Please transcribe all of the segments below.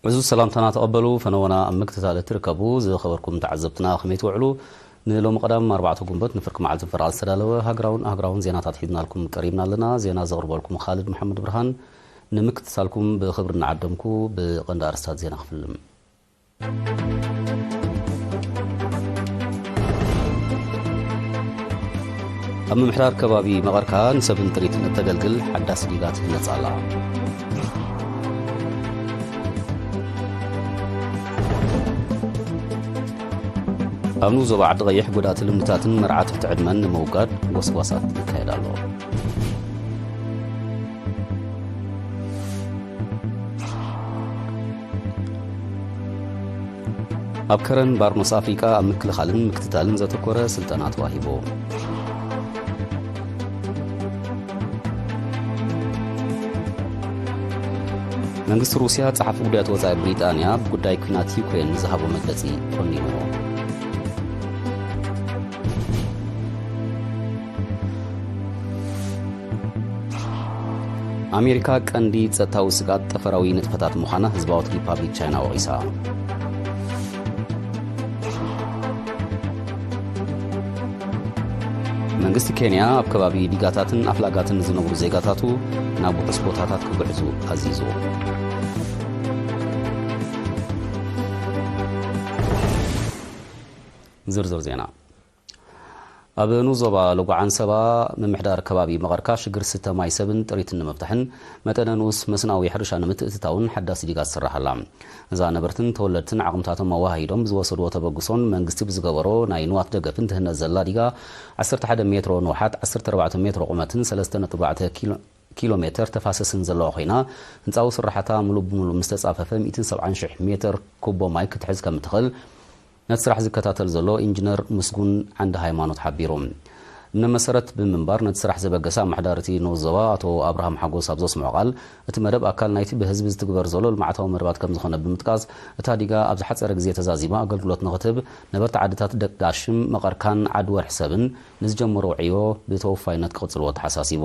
ዕዙዝ ሰላምታና ተቐበሉ። ፈነወና ኣብ ምክትታል እትርከቡ ዝኸበርኩም ተዓዘብትና ከመይ ትውዕሉ? ንሎሚ ቀዳም ኣርባዕተ ጉንበት ንፍርቂ መዓልቲ ፈረቓ ዝተዳለወ ሃገራውን ኣህጉራውን ዜናታት ሒዝናልኩም ቀሪብና ኣለና። ዜና ዘቕርበልኩም ካልድ መሓመድ ብርሃን። ንምክትታልኩም ብኽብሪ እናዓደምኩ ብቐንዲ ኣርእስታት ዜና ክፍልም። ኣብ ምምሕዳር ከባቢ መቐርካ ንሰብን ጥሪትን እተገልግል ሓዳስ ዲጋ ትህነጽ ኣላ። ኣብ ንኡስ ዞባ ዓዲ ቀይሕ ጎዳእቲ ልምድታትን መርዓ ትሕቲ ዕድመን ንምውጋድ ጎስጓሳት ይካየድ ኣሎ። ኣብ ከረን ባርኖስ ኣፍሪቃ ኣብ ምክልኻልን ምክትታልን ዘተኮረ ስልጠና ተዋሂቡ። መንግስቲ ሩስያ ጸሓፊ ጉዳያት ወጻኢ ብሪጣንያ ብጉዳይ ኲናት ዩክሬን ንዝሃቦ መግለጺ ኮኒንዎ። ኣሜሪካ ቀንዲ ጸጥታዊ ስግኣት ጠፈራዊ ንጥፈታት ምዃና ህዝባዊት ሪፓብሊክ ቻይና ወቒሳ። መንግስቲ ኬንያ ኣብ ከባቢ ዲጋታትን ኣፍላጋትን ዝነብሩ ዜጋታቱ ናብ ውሑስ ቦታታት ክግዕዙ ኣዚዙ። ዝርዝር ዜና። ኣብ ንኡስ ዞባ ሎጎ ዓንሰባ ምምሕዳር ከባቢ መቐርካ ሽግር ስተ ማይ ሰብን ጥሪትን ንምፍታሕን መጠነ ንኡስ መስናዊ ሕርሻ ንምትእትታውን ሓዳስ ዲጋ ትስራሕ ኣላ። እዛ ነበርትን ተወለድትን ዓቕምታቶም ኣወሃሂዶም ብዝወሰድዎ ተበግሶን መንግስቲ ብዝገበሮ ናይ ንዋት ደገፍን ትህነጽ ዘላ ዲጋ ዓሰርተ ሓደ ሜትሮ ንውሓት፣ ዓሰርተ ኣርባዕተ ሜትሮ ቁመትን ሰለስተ ነጥቢ ኣርባዕተ ኪሎ ኪሎ ሜተር ተፋሰስን ዘለዋ ኮይና፣ ህንጻዊ ስራሓታ ምሉእ ብምሉእ ምስ ተጻፈፈ ሚእትን ሰብዓን ሽሕ ሜተር ኩቦ ማይ ክትሕዝ ከም እትኽእል ነቲ ስራሕ ዝከታተል ዘሎ ኢንጂነር ምስጉን ዓንደ ሃይማኖት ሓቢሩ። እምነ መሰረት ብምንባር ነቲ ስራሕ ዘበገሰ ኣመሓዳሪ እቲ ንኡስ ዞባ ኣቶ ኣብርሃም ሓጎስ ኣብ ዘስምዖ ቃል፣ እቲ መደብ ኣካል ናይቲ ብህዝቢ ዝትግበር ዘሎ ልምዓታዊ መደባት ከም ዝኾነ ብምጥቃስ፣ እታ ዲጋ ኣብ ዝሓጸረ ግዜ ተዛዚማ ኣገልግሎት ንኽትህብ ነበርቲ ዓድታት ደቂ ጋሽም፣ መቐርካን ዓዲ ወርሒ ሰብን ንዝጀመርዎ ዕዮ ብተወፋይነት ክቕጽልዎ ተሓሳሲቡ።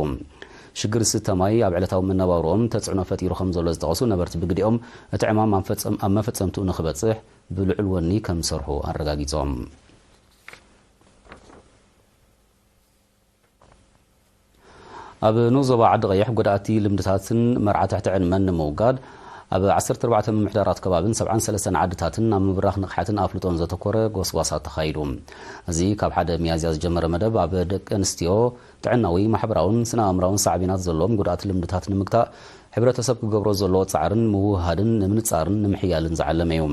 ሽግር ዝስተ ማይ ኣብ ዕለታዊ መነባብሮኦም ተጽዕኖ ፈጢሩ ከም ዘሎ ዝጠቐሱ ነበርቲ ብግዲኦም፣ እቲ ዕማም ኣብ ፈጸም-፣ ኣብ መፈጸምትኡ ንኽበጽሕ ብልዑል ወኒ ከም ዝሰርሑ ኣረጋጊጾም። ኣብ ንኡስ ዞባ ዓዲ ቀይሕ ጎዳእቲ ልምድታትን መርዓ ትሕቲ ዕድመን ንምውጋድ ኣብ ዓሰርተ ኣርባዕተ ምምሕዳራት ከባብን ሰብዓን ሰለስተን ዓድታትን ኣብ ምብራኽ ንቕሓትን ኣፍልጦን ዘተኮረ ጎስጓሳት ተኻይዱ። እዚ ካብ ሓደ ሚያዝያ ዝጀመረ መደብ ኣብ ደቂ ኣንስትዮ ጥዕናዊ፣ ማሕበራውን ስነ ኣእምራውን ሳዕቤናት ዘለዎም ጎዳእቲ ልምድታት ንምግታእ ሕብረተሰብ ክገብሮ ዘለዎ ጻዕርን ምውህሃድን ንምንጻርን ንምሕያልን ዝዓለመ እዩ።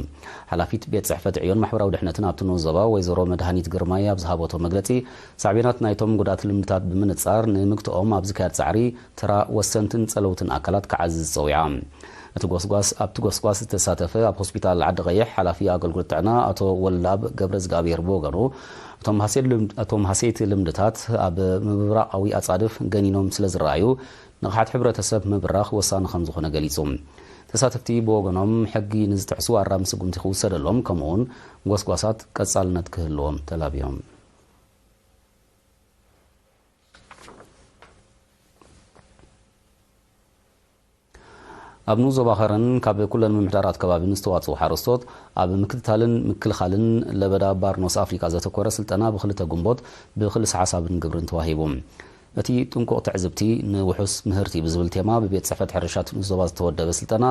ሓላፊት ቤት ጽሕፈት ዕዮን ማሕበራዊ ድሕነትን ኣብቲ ንኡስ ዞባ ወይዘሮ መድሃኒት ግርማይ ኣብ ዝሃበቶ መግለጺ፣ ሳዕቤናት ናይቶም ጎዳእቲ ልምድታት ብምንጻር ንምግትኦም ኣብ ዝካየድ ጻዕሪ ተራ ወሰንትን ጸለውትን ኣካላት ክዓዝዝ ጸዊዓ። እቲ ጎስጓስ፣ ኣብቲ ጎስጓስ ዝተሳተፈ ኣብ ሆስፒታል ዓዲ ቀይሕ ሓላፊ ኣገልግሎት ጥዕና ኣቶ ወልደኣብ ገብረ እግዚኣብሔር ብወገኑ፣ እቶም ሃሴት ልምድ-፣ እቶም ሃሴት ልምድታት ኣብ ምብራቓዊ ኣጻድፍ ገኒኖም ስለ ዝረኣዩ፣ ንቕሓት ሕብረተሰብ ምብራኽ ወሳኒ ከም ዝኾነ ገሊጹ። ተሳተፍቲ ብወገኖም፣ ሕጊ ንዝጥሕሱ ኣራሚ ስጉምቲ ክውሰደሎም፣ ከምኡውን ጎስጓሳት ቀጻልነት ክህልዎም ተላብዮም። ኣብ ንኡስ ዞባ ኸረን ካብ ኩለን ምምሕዳራት ከባቢ ንዝተዋጽኡ ሓረስቶት ኣብ ምክትታልን ምክልኻልን ለበዳ ባርኖስ ኣፍሪቃ ዘተኮረ ስልጠና ብክልተ ግንቦት ብክልሲ ሓሳብን ግብርን ተዋሂቡ። እቲ ጥንቁቕ ትዕዝብቲ ንውሑስ ምህርቲ ብዝብል ቴማ ብቤት ጽሕፈት ሕርሻ እቲ ንኡስ ዞባ ዝተወደበ ስልጠና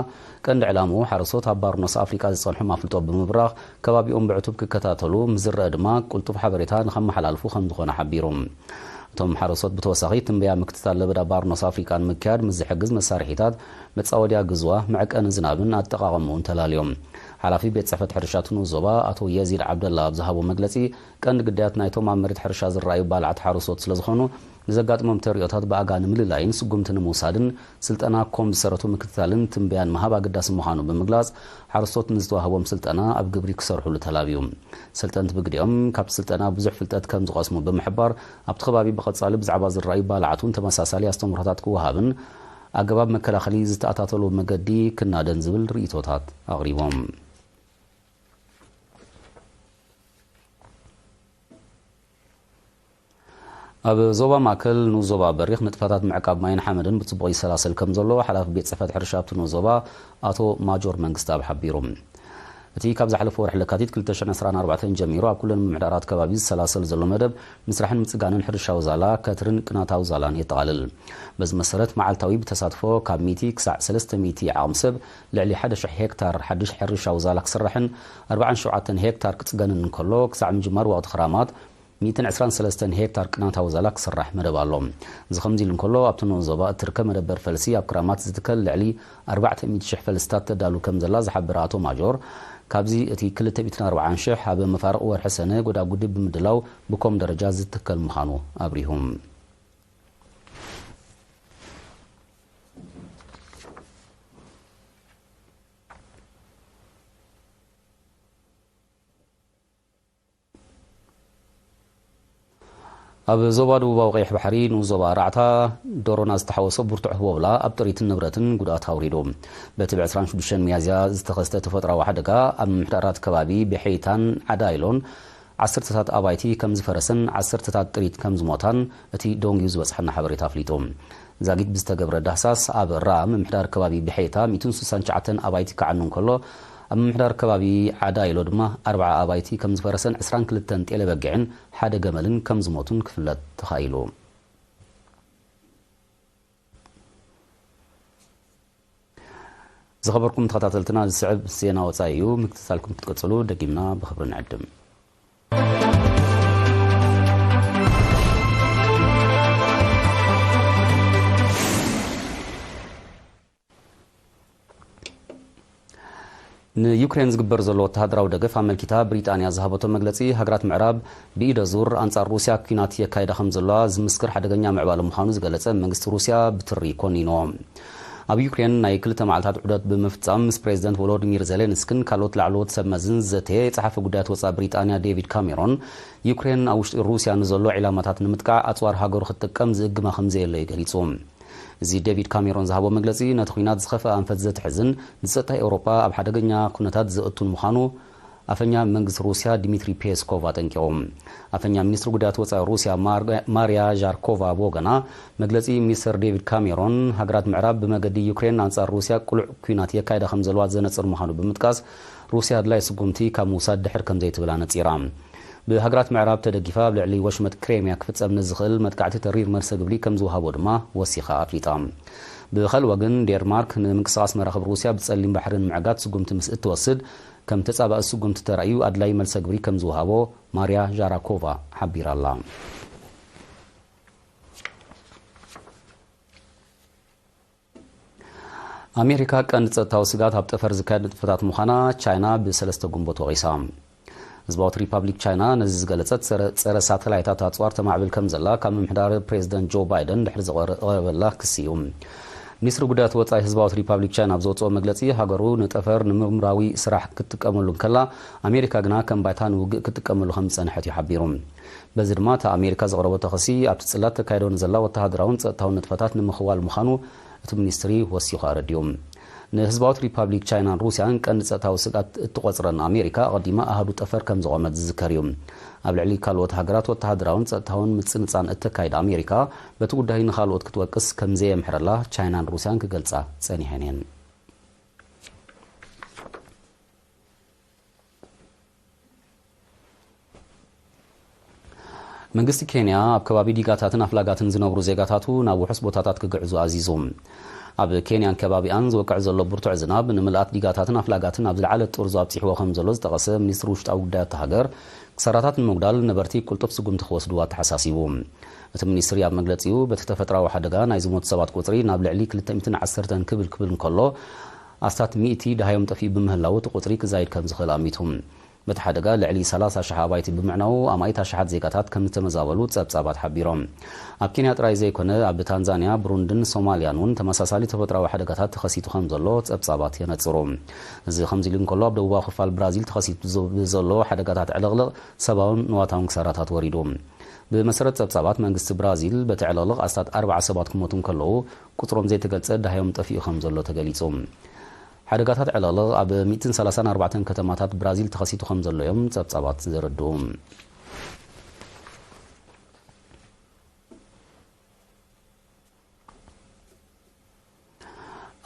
ቀንዲ ዕላምኡ ሓረስቶት ኣብ ባርኖስ ኣፍሪቃ ዝጸንሖም ኣፍልጦ ብምብራኽ ከባቢኦም ብዕቱብ ክከታተሉ ምስ ዝረአ ድማ ቅልጡፍ ሓበሬታ ንኸመሓላልፉ ከም ዝኾነ ሓቢሩ። እቶም ሓረስቶት ብተወሳኺ ትንበያ ምክትታል ለበዳ ባርኖስ ኣፍሪቃ ንምክያድ ምስ ዝሕግዝ መሳርሒታት መጻወድያ ግዝዋ፣ መዕቀኒ ዝናብን ኣጠቓቕምኡን ተላልዮም። ሓላፊ ቤት ጽሕፈት ሕርሻ እቲ ንኡስ ዞባ ኣቶ የዚድ ዓብደላ ኣብ ዝሃቦ መግለጺ፣ ቀንዲ ግዳያት ናይቶም ኣብ መሬት ሕርሻ ዝረኣዩ ባልዓት ሓረስቶት ስለ ዝኾኑ፣ ንዘጋጥሞም ተርእዮታት ብኣጋ ንምልላይን ስጉምቲ ንምውሳድን ስልጠና ኮም ዝሰረቱ ምክትታልን ትንበያን ምሃብ ኣገዳሲ ምዃኑ ብምግላጽ፣ ሓረስቶት ንዝተዋህቦም ስልጠና ኣብ ግብሪ ክሰርሑሉ ተላብዩ። ሰልጠንቲ ብግዲኦም ካብቲ ስልጠና ብዙሕ ፍልጠት ከም ዝቐስሙ ብምሕባር፣ ኣብቲ ከባቢ ብቐጻሊ ብዛዕባ ዝረኣዩ ባልዓት እውን ተመሳሳሊ ኣስተምህሮታት ክወሃብን ኣገባብ መከላኸሊ ዝተኣታተሉ መገዲ ክናደን ዝብል ርእይቶታት ኣቕሪቦም። ኣብ ዞባ ማእከል ንኡስ ዞባ በሪኽ ንጥፈታት ምዕቃብ ማይን ሓመድን ብጽቡቕ ይሰላሰል ከም ዘሎ ሓላፊ ቤት ጽሕፈት ሕርሻ ኣብቲ ንኡስ ዞባ ኣቶ ማጆር መንግስተኣብ ሓቢሩ። እቲ ካብ ዝሓለፈ ወርሒ ለካቲት ክልተ ሽሕን ዕስራን ኣርባዕተን ጀሚሩ ኣብ ኩለን ምምሕዳራት ከባቢ ዝሰላሰል ዘሎ መደብ ምስራሕን ምጽጋንን ሕርሻዊ ዛላ፣ ከትርን ቅናታዊ ዛላን የጠቓልል። በዚ መሰረት መዓልታዊ ብተሳትፎ ካብ ሚእቲ ክሳዕ ሰለስተ ሚእቲ ዓቕሚ ሰብ ልዕሊ ሓደ ሽሕ ሄክታር ሓድሽ ሕርሻዊ ዛላ ክስራሕን ኣርባዓን ሸውዓተን ሄክታር ክጽገንን እንከሎ፣ ክሳዕ ምጅማር ወቕቲ ክራማት ሚእትን ዕስራን ሰለስተን ሄክታር ቅናታዊ ዛላ ክስራሕ መደብ ኣሎ። እዚ ከምዚ ኢሉ እንከሎ፣ ኣብቲ ንኡስ ዞባ እትርከብ መደበር ፈልሲ ኣብ ክራማት ዝትከል ልዕሊ ኣርባዕተ ሚእቲ ሽሕ ፈልስታት ተዳሉ ከም ዘላ ዝሓበረ ኣቶ ማጆር፣ ካብዚ እቲ ክልተ ሚእትን ኣርባዓን ሽሕ ኣብ መፋርቕ ወርሒ ሰነ ጎዳጉዲ ብምድላው ብኮም ደረጃ ዝትከል ምዃኑ ኣብሪሁ። ኣብ ዞባ ደቡባዊ ቀይሕ ባሕሪ ንኡስ ዞባ ኣርባዕታ ዶሮና ዝተሓወሶ ብርቱዕ ህቦብላ ኣብ ጥሪትን ንብረትን ጉድኣት ኣውሪዱ። በቲ ብ ዕስራን ሽዱሽተን ሚያዝያ ዝተኸስተ ተፈጥሮኣዊ ሓደጋ ኣብ ምምሕዳራት ከባቢ ብሐይታን ዓዳይሎን ዓሰርተታት ኣባይቲ ከም ዝፈረሰን ዓሰርተታት ጥሪት ከም ዝሞታን እቲ ደንጉዩ ዝበጽሐና ሓበሬታ ኣፍሊጡ። ዛጊት ብዝተገብረ ዳህሳስ ኣብ ራ ምምሕዳር ከባቢ ብሐይታ ሚእትን ስሳን ትሽዓተን ኣባይቲ ክዓኑ እንከሎ፣ ኣብ ምምሕዳር ከባቢ ዓዳይሎ ድማ ኣርብዓ ኣባይቲ ከም ዝፈረሰን ዕስራን ክልተን ጤለ በጊዕን ሓደ ገመልን ከም ዝሞቱን ክፍለጥ ተኻኢሉ። ዝኸበርኩም ተኸታተልትና፣ ዝስዕብ ዜና ወጻኢ እዩ። ምክትታልኩም ክትቀጽሉ ደጊምና ብኽብሪ ንዕድም። ንዩክሬን ዝግበር ዘሎ ወተሃደራዊ ደገፍ ኣመልኪታ ብሪጣንያ ዝሃበቶ መግለጺ፣ ሃገራት ምዕራብ ብኢደ ዙር ኣንጻር ሩስያ ኲናት የካይዳ ከም ዘለዋ ዝምስክር ሓደገኛ ምዕባለ ምዃኑ ዝገለጸ መንግስቲ ሩስያ ብትሪ ኮኒንዎ። ኣብ ዩክሬን ናይ ክልተ መዓልታት ዑደት ብምፍጻም ምስ ፕሬዚደንት ቮሎዲሚር ዜሌንስክን ካልኦት ላዕለዎት ሰብ መዝን ዝዘተየ ጸሓፊ ጉዳያት ወጻኢ ብሪጣንያ ዴቪድ ካሜሮን፣ ዩክሬን ኣብ ውሽጢ ሩስያ ንዘሎ ዒላማታት ንምጥቃዕ ኣጽዋር ሃገሩ ክትጥቀም ዝእግማ ከም ዘየለዩ ገሊጹ። እዚ ዴቪድ ካሜሮን ዝሃቦ መግለጺ ነቲ ኲናት ዝኸፍአ ኣንፈት ዘትሕዝን ንጸጥታ ኤውሮጳ ኣብ ሓደገኛ ኩነታት ዘእቱን ምዃኑ ኣፈኛ መንግስቲ ሩስያ ዲሚትሪ ፔስኮቭ ኣጠንቂቑ። ኣፈኛ ሚኒስትሪ ጉዳያት ወጻኢ ሩስያ ማር-፣ ማርያ ዣርኮቫ ብወገና፣ መግለጺ ሚኒስተር ዴቪድ ካሜሮን፣ ሃገራት ምዕራብ ብመገዲ ዩክሬን ኣንጻር ሩስያ ቅሉዕ ኲናት የካይዳ ከም ዘለዋ ዘነጽር ምዃኑ ብምጥቃስ፣ ሩስያ ኣድላይ ስጉምቲ ካብ ምውሳድ ድሕር ከም ዘይትብል ኣነጺራ። ብሃገራት ምዕራብ ተደጊፋ ኣብ ልዕሊ ወሽመጥ ክሬምያ ክፍጸም ንዝኽእል መጥቃዕቲ ተሪር መልሰ ግብሪ ከም ዝወሃቦ ድማ ወሲኻ ኣፍሊጣ። ብኻልእ ወገን፣ ዴንማርክ ንምንቅስቓስ መራኽብ ሩስያ ብጸሊም ባሕሪ ንምዕጋት ስጉምቲ ምስ እትወስድ፣ ከም ተጻባኢ ስጉምቲ ተራእዩ ኣድላዪ መልሰ ግብሪ ከም ዝወሃቦ ማርያ ዣራኮቫ ሓቢራ ኣላ። ኣሜሪካ ቀንዲ ጸጥታዊ ስግኣት ኣብ ጠፈር ዝካየድ ንጥፈታት ምዃና ቻይና ብሰለስተ ግንቦት ወቒሳ። ህዝባዊት ሪፓብሊክ ቻይና ነዚ ዝገለጸት፣ ጸረ፣ ጸረ ሳተላይታት ኣጽዋር ተማዕብል ከም ዘላ ካብ ምምሕዳር ፕሬዚደንት ጆ ባይደን ድሕሪ ዝቐረ-፣ ዝቐረበላ ክሲ እዩ። ሚኒስትሪ ጉዳያት ወጻኢ ህዝባዊት ሪፓብሊክ ቻይና ኣብ ዘውጽኦ መግለጺ፣ ሃገሩ ንጠፈር ንምርምራዊ ስራሕ ክትጥቀመሉ እንከላ፣ ኣሜሪካ ግና ከም ባይታ ንውግእ ክትጥቀመሉ ከም ዝጸንሐት እዩ ሓቢሩ። በዚ ድማ፣ እታ ኣሜሪካ ዘቕረበቶ ክሲ ኣብቲ ጽላት ተካይዶ ንዘላ ወተሃደራውን ጸጥታውን ንጥፈታት ንምኽዋል ምዃኑ እቲ ሚኒስትሪ ወሲኹ ኣረዲኡ። ንህዝባዊት ሪፓብሊክ ቻይናን ሩስያን ቀንዲ ጸጥታዊ ስግኣት እትቖጽረን ኣሜሪካ፣ ኣቐዲማ ኣሃዱ ጠፈር ከም ዘቖመት ዝዝከር እዩ። ኣብ ልዕሊ ካልኦት ሃገራት ወተሃደራውን ጸጥታውን ምጽንጻን እተካይድ ኣሜሪካ፣ በቲ ጉዳይ ንኻልኦት ክትወቅስ ከም ዘየምሕረላ ቻይናን ሩስያን ክገልጻ ጸኒሐን እየን። መንግስቲ ኬንያ ኣብ ከባቢ ዲጋታትን ኣፍላጋትን ዝነብሩ ዜጋታቱ ናብ ውሑስ ቦታታት ክግዕዙ ኣዚዙ። ኣብ ኬንያን ከባቢኣን ዝወቅዕ ዘሎ ብርቱዕ ዝናብ ንምልኣት ዲጋታትን ኣፍላጋትን ኣብ ዝለዓለ ጥርዙ ኣብጺሕዎ ከም ዘሎ ዝጠቐሰ ሚኒስትሪ ውሽጣዊ ጉዳያት እታ ሃገር፣ ክሳራታት ንምጉዳል ነበርቲ ቅልጡፍ ስጉምቲ ክወስዱ ኣተሓሳሲቡ። እቲ ሚኒስትሪ ኣብ መግለጺኡ፣ በቲ ተፈጥሮኣዊ ሓደጋ ናይ ዝሞቱ ሰባት ቁጽሪ ናብ ልዕሊ ክልተ ሚእትን ዓሰርተን ክብል ክብል እንከሎ፣ ኣስታት ሚእቲ ደሃዮም ጠፊኡ ብምህላዉ፣ እቲ ቁጽሪ ክዛይድ ከም ዝኽእል ኣሚቱ። በቲ ሓደጋ ልዕሊ ሰላሳ ሽሕ ኣባይቲ ብምዕናዉ፣ ኣማኢት ኣሽሓት ዜጋታት ከም ዝተመዛበሉ ጸብጻባት ሓቢሮም። ኣብ ኬንያ ጥራይ ዘይኮነ፣ ኣብ ታንዛንያ፣ ብሩንድን ሶማልያን እውን ተመሳሳሊ ተፈጥሮኣዊ ሓደጋታት ተኸሲቱ ከም ዘሎ ጸብጻባት የነጽሩ። እዚ ከምዚ ኢሉ እንከሎ፣ ኣብ ደቡባዊ ክፋል ብራዚል ተኸሲቱ ብዘ-፣ ብዘሎ ሓደጋታት ዕልቕልቕ ሰብኣውን ንዋታውን ክሳራታት ወሪዱ። ብመሰረት ጸብጻባት መንግስቲ ብራዚል፣ በቲ ዕልቕልቕ ኣስታት ኣርብዓ ሰባት ክሞቱ እንከለዉ፣ ቁጽሮም ዘይተገልጸ ደሃዮም ጠፊኡ ከም ዘሎ ተገሊጹ። ሓደጋታት ዕልቕልቕ ኣብ ሚእትን ሰላሳን ኣርባዕተን ከተማታት ብራዚል ተኸሲቱ ከም ዘሎ እዮም ጸብጻባት ዘረድኡ።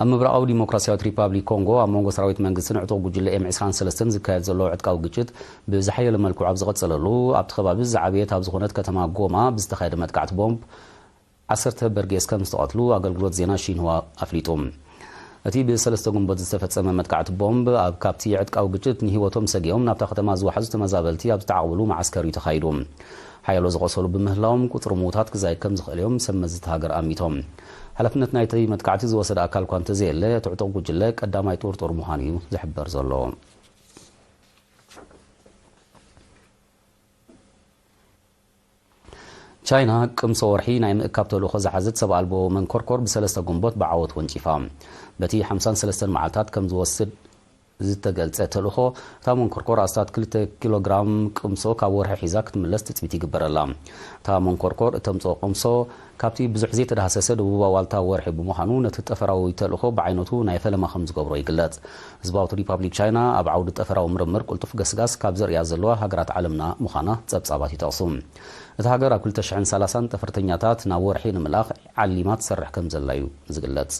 ኣብ ምብራቓዊ ዲሞክራሲያዊት ሪፓብሊክ ኮንጎ ኣብ መንጎ ሰራዊት መንግስትን ዕጡቕ ጉጅለ ኤም ዕስራን ሰለስተን ዝካየድ ዘሎ ዕጥቃዊ ግጭት ብዝሓየለ መልክዑ ኣብ ዝቐጸለሉ፣ ኣብቲ ከባቢ ዝዓበየት ኣብ ዝኾነት ከተማ ጎማ ብዝተኻየደ መጥቃዕቲ ቦምብ ዓሰርተ በርጌስ ከም ዝተቐትሉ ኣገልግሎት ዜና ሺንዋ ኣፍሊጡ። እቲ ብሰለስተ ጉንበት ዝተፈጸመ መጥቃዕቲ ቦምብ ኣብ ካብቲ ዕጥቃዊ ግጭት ንህይወቶም ሰጊኦም ናብታ ከተማ ዝወሓዙ ተመዛበልቲ ኣብ ዝተዓቕብሉ መዓስከር እዩ ተኻይዱ። ሓያሎ ዝቖሰሉ ብምህላዎም ቁጽሪ ምዉታት ክዛይድ ከም ዝኽእል እዮም ሰብ መዚ እቲ ሃገር ኣሚቶም። ሓላፍነት ናይቲ መጥቃዕቲ ዝወሰደ ኣካል እኳ እንተዘየለ፣ እቲ ዕጡቕ ጉጅለ ቀዳማይ ጥርጡር ምዃኑ እዩ ዝሕበር ዘሎ። ቻይና ቅምሶ ወርሒ ናይ ምእካብ ተልእኾ ዝሓዘት ሰብ ኣልቦ መንኮርኮር ብሰለስተ ጉንቦት ብዓወት ወንጪፋ። በቲ ሓምሳን ሰለስተን መዓልታት ከም ዝወስድ ዝተገልጸ ተልእኾ፣ እታ መንኮርኮር ኣስታት ክልተ ኪሎ ግራም ቅምሶ ካብ ወርሒ ሒዛ ክትምለስ ትጽቢት ይግበረላ። እታ መንኮርኮር እተምጽኦ ቅምሶ ካብቲ ብዙሕ ዘይተዳህሰሰ ደቡባዊ ዋልታ ወርሒ ብምዃኑ፣ ነቲ ጠፈራዊ ተልእኾ ብዓይነቱ ናይ ፈለማ ከም ዝገብሮ ይግለጽ። ህዝባዊት ሪፓብሊክ ቻይና ኣብ ዓውዲ ጠፈራዊ ምርምር ቅልጡፍ ገስጋስ ካብ ዘርእያ ዘለዋ ሃገራት ዓለምና ምዃና ጸብጻባት ይጠቕሱ። እታ ሃገር ኣብ ክልተ ሽሕን ሰላሳን ጠፈርተኛታት ናብ ወርሒ ንምልኣኽ ዓሊማ ትሰርሕ ከም ዘላ እዩ ዝግለጽ።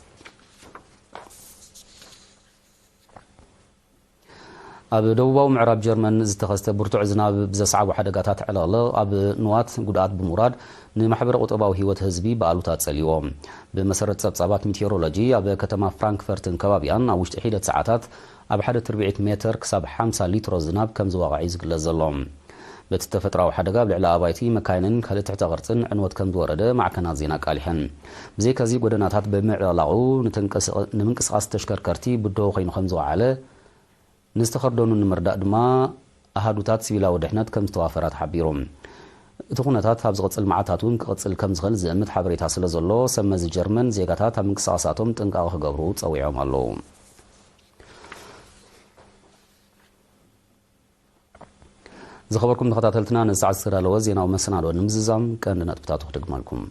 ኣብ ደቡባዊ ምዕራብ ጀርመን ዝተኸስተ ብርቱዕ ዝናብ ብዘስዓቦ ሓደጋታት ዕልቕልቕ ኣብ ንዋት ጉድኣት ብምውራድ፣ ንማሕበረ ቁጠባዊ ህይወት ህዝቢ ብኣሉታ ጸልይዎ። ብመሰረት ጸብጻባት ሜቴዎሮሎጂ፣ ኣብ ከተማ ፍራንክፈርትን ከባቢኣን ኣብ ውሽጢ ሒደት ሰዓታት ኣብ ሓደ ትርብዒት ሜተር ክሳብ ሓምሳ ሊትሮ ዝናብ ከም ዝወቕዐ እዩ ዝግለጽ ዘሎ። በቲ ተፈጥሮኣዊ ሓደጋ፣ ኣብ ልዕሊ ኣባይቲ፣ መካይንን ካልእ ትሕተ ቅርጽን ዕንወት ከም ዝወረደ ማዕከናት ዜና ኣቃሊሐን። ብዘይካዚ፣ ጎደናታት ብምዕልቕላቑ ንተንቀስቐ-፣ ንምንቅስቓስ ተሽከርከርቲ ብድሆ ኮይኑ ከም ዝወዓለ፣ ንዝተኸርደኑ ንምርዳእ ድማ ኣሃዱታት ሲቪላዊ ድሕነት ከም ዝተዋፈራ ተሓቢሩ። እቲ ኩነታት ኣብ ዝቕጽል መዓልታት እውን ክቕጽል ከም ዝኽእል ዝእምት ሓበሬታ ስለ ዘሎ፣ ሰብ መዚ ጀርመን ዜጋታት ኣብ ምንቅስቓሳቶም ጥንቃቐ ክገብሩ ጸዊዖም ኣለዉ። ዝኸበርኩም ተኸታተልትና፣ ነዚ ሰዓት ዝተዳለወ ዜናዊ መሰናዶ ንምዝዛም ቀንዲ ነጥብታቱ ክድግመልኩም።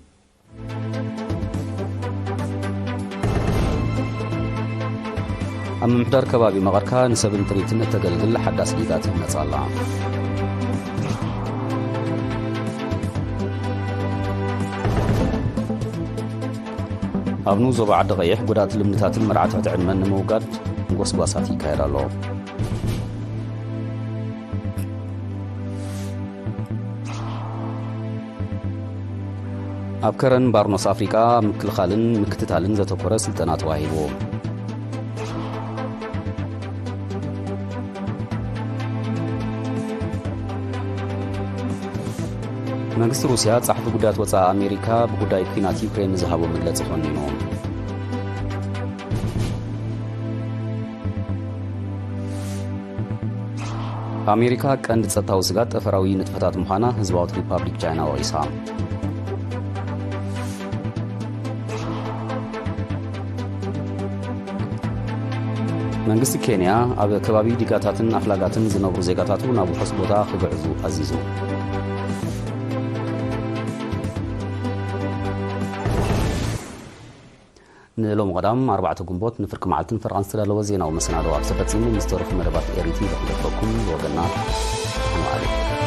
ኣብ ምምሕዳር ከባቢ መቐርካ ንሰብን ጥሪትን እተገልግል ሓዳስ ዲጋ ትህነጽ ኣላ። ኣብ ንኡስ ዞባ ዓዲ ቀይሕ፣ ጎዳእቲ ልምድታትን መርዓ ትሕቲ ዕድመን ንምውጋድ ጎስጓሳት ይካየድ ኣሎ። ኣብ ከረን ባርኖስ ኣፍሪቃ፣ ኣብ ምክልኻልን ምክትታልን ዘተኮረ ስልጠና ተዋሂቡ። መንግስቲ ሩስያ፣ ጸሓፊ ጉዳያት ወጻኢ ኣሜሪካ ብጉዳይ ኲናት ዩክሬን ንዝሃቦ መግለጺ ኮኒኑ። ኣሜሪካ ቀንዲ ጸጥታዊ ስጋት ጠፈራዊ ንጥፈታት ምዃና ህዝባዊት ሪፓብሊክ ቻይና ወቒሳ። መንግስቲ ኬንያ፣ ኣብ ከባቢ ዲጋታትን ኣፍላጋትን ዝነብሩ ዜጋታቱ ናብ ውሑስ ቦታ ክግዕዙ ኣዚዙ። ንሎሚ ቀዳም ኣርባዕተ ግንቦት ንፍርቂ መዓልትን ፈረቓን ዝተዳለወ ዜናዊ መሰናዶ ኣብዚ ተፈጺሙ። ምስ ተረፉ መደባት ኤሪቲ ዘኽለፈኩም ብወገና ንዋዕሉ።